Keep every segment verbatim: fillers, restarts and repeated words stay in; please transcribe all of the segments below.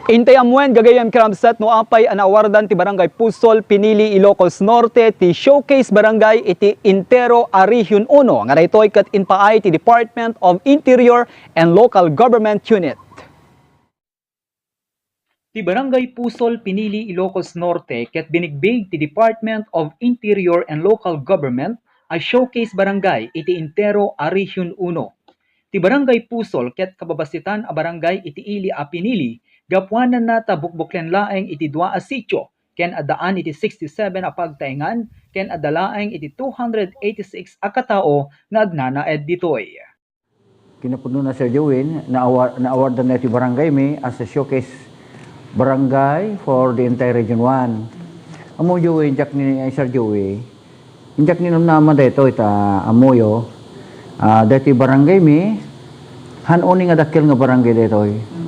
Intay ammoen, gagayyem, Kramsat, no apay a naawardan ti Barangay Pusol, Pinili, Ilocos Norte, ti Showcase Barangay iti entero a Region Uno, nga daytoy ket impaay ti Department of Interior and Local Government Unit. Ti Barangay Pusol, Pinili, Ilocos Norte ket binigbig ti Department of Interior and Local Government a showcase barangay iti entero a Region Uno. Ti Barangay Pusol ket kababasitan a barangay iti ili a Pinili, gapuananna ta bukbuklen laeng iti dua a sitio ken addaan iti sixty-seven a pagtaengan ken adda laeng iti two hundred eighty-six a katao nga agnanaed ditoy. Kinapudnona, Sir Joey, naawa-, naawardan na ti barangay mi as a showcase barangay for the entire Region One. Ammo, Joey, diak ni, ay, Sir Joey, diak ni namnama daytoy ta ammoyo, ah, daytoy barangay mi, han-o ni nga dakkel nga barangay daytoy.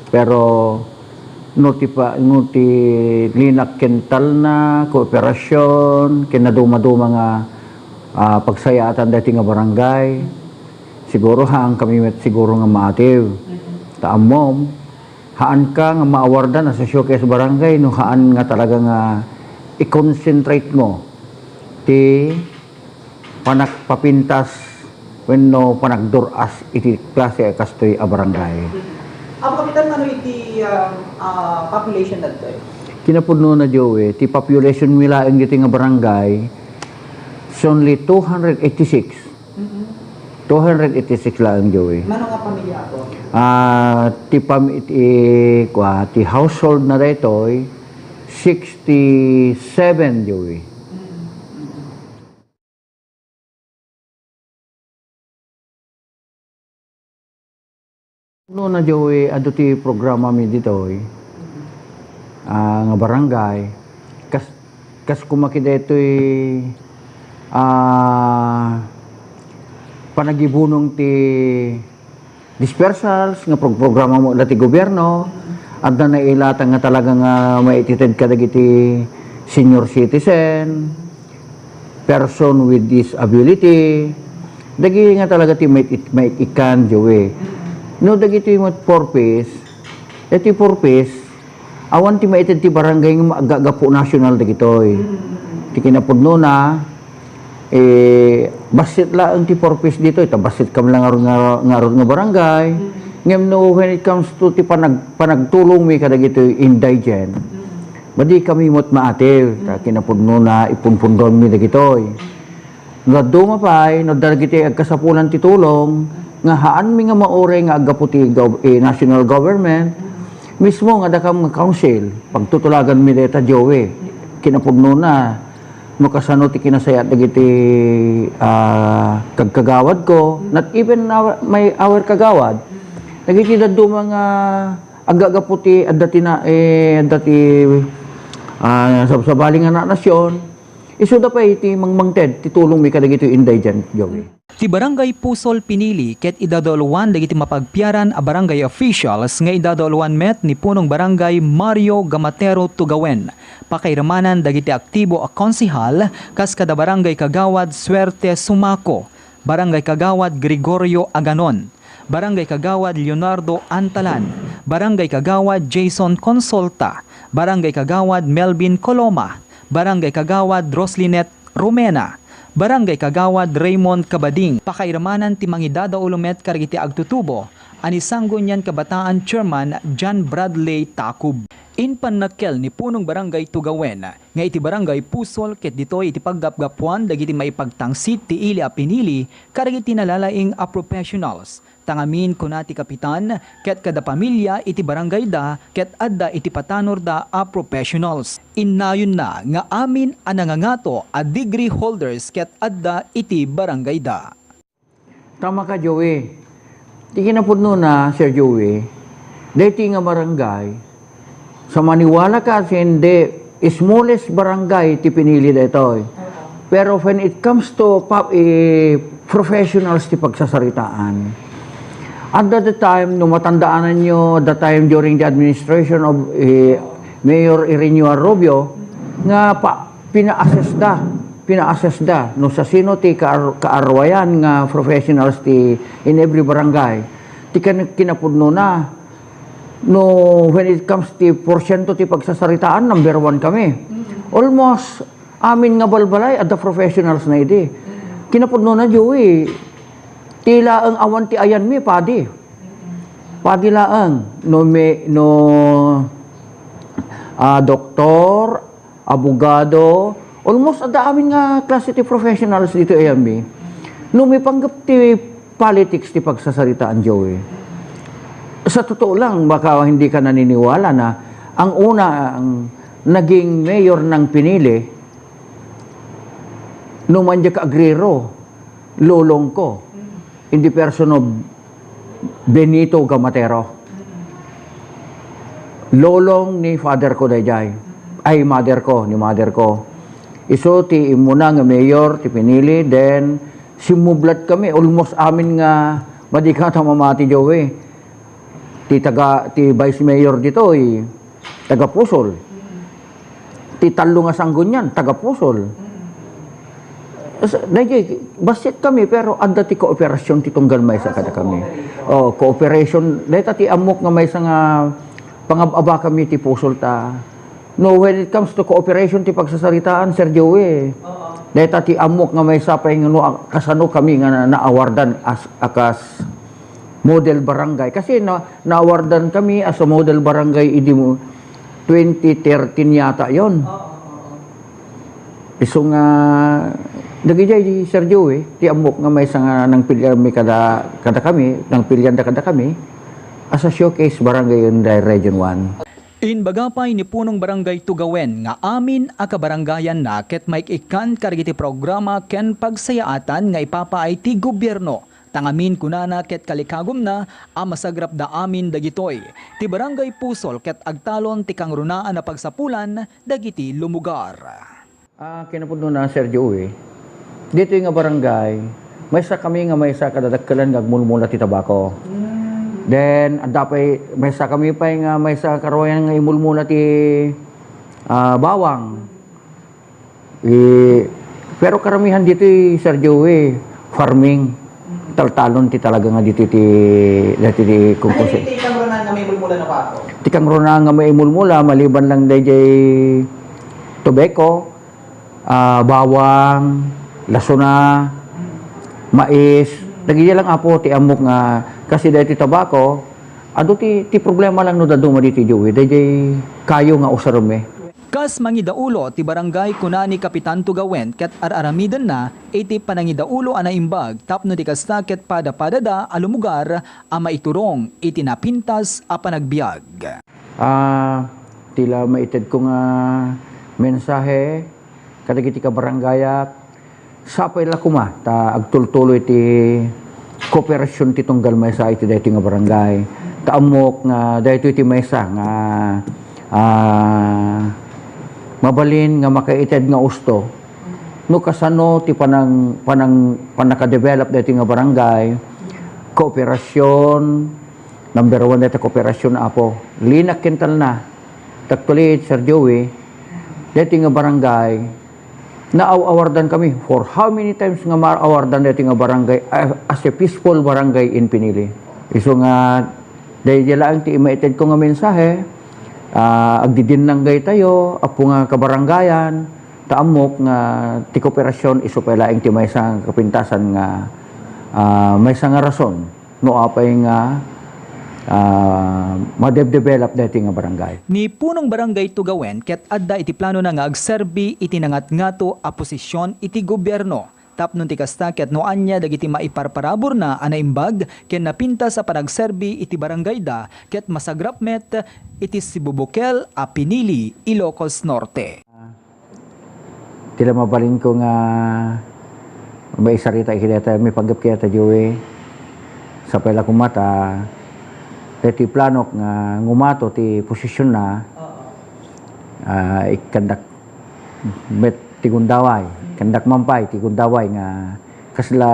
Pero no ti pa-, no ti linak ken talna, kooperasyon, ken naduma-duma nga, ah, pagsayaatan daytoy nga barangay, siguro haan kami met siguro nga maatiw. Mm-mm. Ta ammom, haan ka nga maawardan as a showcase barangay no haan nga talaga nga i-concentrate mo ti panagpapintas wenno panagdur-as iti klase a kastoy a barangay. Apo Kapitan, ano iti, um, ah, population dagitoy? Kinapudnona, Joey, ti population mi laeng ditoy nga barangay, it's only two hundred eighty-six. Mm-mm. Two hundred eighty-six laeng, Joey. Mano nga pamilya, Apo? Ah, ti pam-, ti, kua, ti household na daytoy, sixty-seven, Joey. Mm, mm. No, na, Joey, adu ti programa mi ditoy, ah, nga barangay. Kas, kas kumakita itoy, ah, panagibunong ti dispersals nga prog-, programa mo la ti gobierno, adda nailatan nga talaga nga maitited kadagiti senior citizen, person with disability, dagiti nga talaga ti mait-, mait-ikkan, Joey. No, dagiti met purpose, iti purpose, awan ti maited ti barangay nga ma-, ga-, gapu national dagitoy. Ti kinapudnona, eh, bassit laeng ti purpose ditoy, ta bassit kami la ngarud nga, ngarud nga barangay. Ngem no, when it comes to ti panag-, panagtulong mi kadagitoy indigent, madi kami met maatew, ta kinapudnona, ipunpundonmi dagitoy. No dadduma pay, no dagiti agkasapulan ti tulong, nga haanmi nga mauray nga aggapu ti gov-, eh, national government, mismo nga dakam nga council, pagtutulaganmi dayta, Joey. Kinapudnona, no kasano ti kinasayaat dagiti, ah, kagkagawad ko, not even our, my, our kagawad, dagiti dadduma nga agagapu ti adda ti na-, eh, adda ti, ah, sabsabali nga na-, nasyon, isuda pay ti mangmangted ti tulongmi kadagitoy indigent, Joey. Ti Barangay Pusol Pinili ket idadauluan dagiti mapagpiaran a barangay officials nga idadauluan met ni Punong Barangay Mario Gamatero Tugawen, pakairamanan dagiti aktibo a konsehal kas kada Barangay Kagawad Suerte Sumaco, Barangay Kagawad Gregorio Aganon, Barangay Kagawad Leonardo Antalan, Barangay Kagawad Jason Consulta, Barangay Kagawad Melvin Coloma, Barangay Kagawad Roslinet Romena, Barangay Kagawad Raymond Cabading. Pakairamanan ti mangidadaulo met kadagiti agtutubo a ni Sangguniang Kabataan Chairman John Bradley Tacob. Impannakkel ni Punong Barangay Tugawen nga iti Barangay Pusol ket ditoy iti paggapgapuan dagiti maipagtangsit ti ili a pinili kadagiti nalalaing a professionals. Ta ngamin, kuna ti kapitan, ket kada pamilya iti barangayda ket adda iti patanorda a professionals. Innayonna nga amin a nangangato a degree holders ket adda iti barangayda. Tama ka, Joey. Ti kinapudnona, Sir Joey, daytoy nga barangay, sa maniwala ka, sindi, smallest barangay ti pinili daytoy. Pero when it comes to pub-, eh, professionals ti pagsasaritaan, at that time, no matandaananyo, the time during the administration of, eh, Mayor Irineo Arrobio, nga pa-, pina-assess da, pina-assess da no sa sino ti kaar-, kaarwayan nga professionals ti in every barangay. Ti kan-, kinapudnona, No, when it comes ti porsyento ti pagsasaritaan, number one kami. Almost amin nga balbalay, adda professionals na idi. Kinapudnona, Joey, ti laeng awan ti ayanmi, padi. Padi laeng. No, may, no, ah, doktor, abogado, almost adda amin nga klase ti professionals ditoy ayanmi. No, may panggep ti politics ti pagsasaritaan, Joey. Sa totoo lang, baka hindi ka naniniwala na ang una, ang naging mayor ng Pinili, no, man diak agrero, lolong ko, in the person of Benito Gamatero. Lolong ni father ko dayjay. Ay, mother ko, ni mother ko. Isu ti immuna nga mayor ti Pinili, then simmublat kami, almost amin nga madi ka ta mamati, Joey. Ti taga, ti vice mayor ditoy, taga Pusol. Ti tallo nga sanggunian, taga Pusol. As-, dayjay, bassit kami, pero adda ti kooperasyon ti tunggal maysa kadakami. Oh, kooperasyon. Dayta ti ammok nga maysa nga pangab-aba kami ti Pusol ta. No, when it comes to kooperasyon ti pagsasaritaan, Sir Joey, dayta ti ammok nga maysa pay nga no, kasano kami nga na-, naawardan as, a kas model barangay. Kasi na, naawardan kami as a model barangay idi mo, twenty thirteen yata yon. Isu nga, dagijay, Sir Joey, ti ammok nga maysa nga nangpilian mi kada, kada kami, nangpilian da kada kami, as a showcase barangay in the Region one. Inbaga pay ni Punong Barangay Tugawen nga amin a kabarangayanna ket maik-ikkan kadagiti programa ken pagsayaatan nga ipapaay ti gobierno. Ta ngamin kunana ket kalikagumna a masagrapda amin dagitoy. Ti Barangay Pusol ket agtalon ti kangrunaan a pagsapulan dagiti lumugar. Ah, kinapudnona, Sir Joey, ditoy nga barangay, maysa kami nga maysa kadadakkelan nga agmulmula ti tabako. Then, adda pay, maysa kami pay nga maysa karuayan nga imulmula ti, ah, bawang. Eh, pero karamihan ditoy, Sir Joey, farming. Taltalon ti talaga nga ditoy ti, ditoy ti kungkusi. Ti kangrunaan nga maimulmula na pa ako? Ti kangrunaan nga maimulmula, maliban lang dayjay tobacco, ah, bawang, lasuna, mais. Dagiti lang, Apo, ti ammok nga kasi daytoy tabako, adu ti, ti problema lang no dadduma ditoy, Joey, dayjay kayo nga usarem, eh. Kas mangidaulo ti barangay, kuna ni Kapitan Tugawen ket ar-aramidenna iti panangidaulo a naimbag tapno di kasta ket pada-padada a lumugar a maiturong iti napintas a panagbiag. Ah, ti la maitedko nga mensahe kadagiti kabarangayak, sapay la koma ta agtultuloy ti kooperasyon ti tunggal maysa iti daytoy nga barangay. Ta ammok nga daytoy ti maysa nga, ah, mabalin nga makaited nga usto no kasano ti panang-, panang-, pannakadevelop daytoy nga barangay, kooperasyon, number one dayta kooperasyon, Apo. Linak kentalna. Actually, Sir Joey, daytoy nga barangay, naaw-awardan kami. For how many times nga maawardan daytoy nga barangay, ah, as a peaceful barangay in Pinili. Isu nga, daydi laeng ti maitedko nga mensahe, ah, agdidinnanggay tayo, Apo nga kabarangayan, ta ammok nga ti kooperasyon isu pay laeng ti maysa nga kapintasan nga, ah, maysa nga rason no apay nga, ah, madebdevelop daytoy nga barangay. Ni Punong Barangay Tugawen ket adda iti planona nga agserbi iti nangatngato a posisyon iti gobierno. Tapno ti kasta ket no ania dagiti maiparparaburna a naimbag ken napintas a panagserbi iti barangayda ket masagrap met iti sibubukel a pinili Ilocos Norte. Ti la mabalinko nga maisarita iti dayta, mapanggep ket dayta, Joey. Sapay la koma ta, daytoy planok nga ngumato ti posisionna, ah, ikkandak met ti gundaway, ikkandak man pay ti gundaway nga kasla,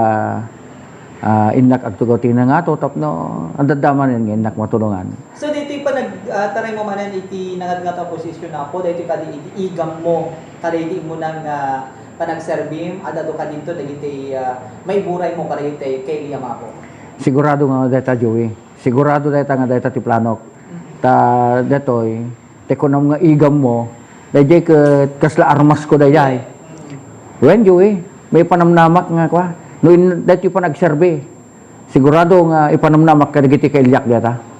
ah, innak agtugaw ti nangato tapno adda manen nga innak matulongan. So, daytoy panag-, ah, taray mo manen iti nangatngato a posisyon, Apo, daytoy kadi iti igammo, kadi iti immuna nga panagserbim, adda to kadinto dagiti, ah, maiburay mo kadagiti kay Liam, Apo? Sigurado nga dayta, Joey. Sigurado dayta nga dayta ti planok. Ta datoy, ti kunam nga igammo, daydiay ket kasla armasko daydiay. Wen, Joey, maipanamnamak nga kua. No in-, daytoy pay nagserbi. Sigurado nga ipanamnamak kadagiti kailiak dayta.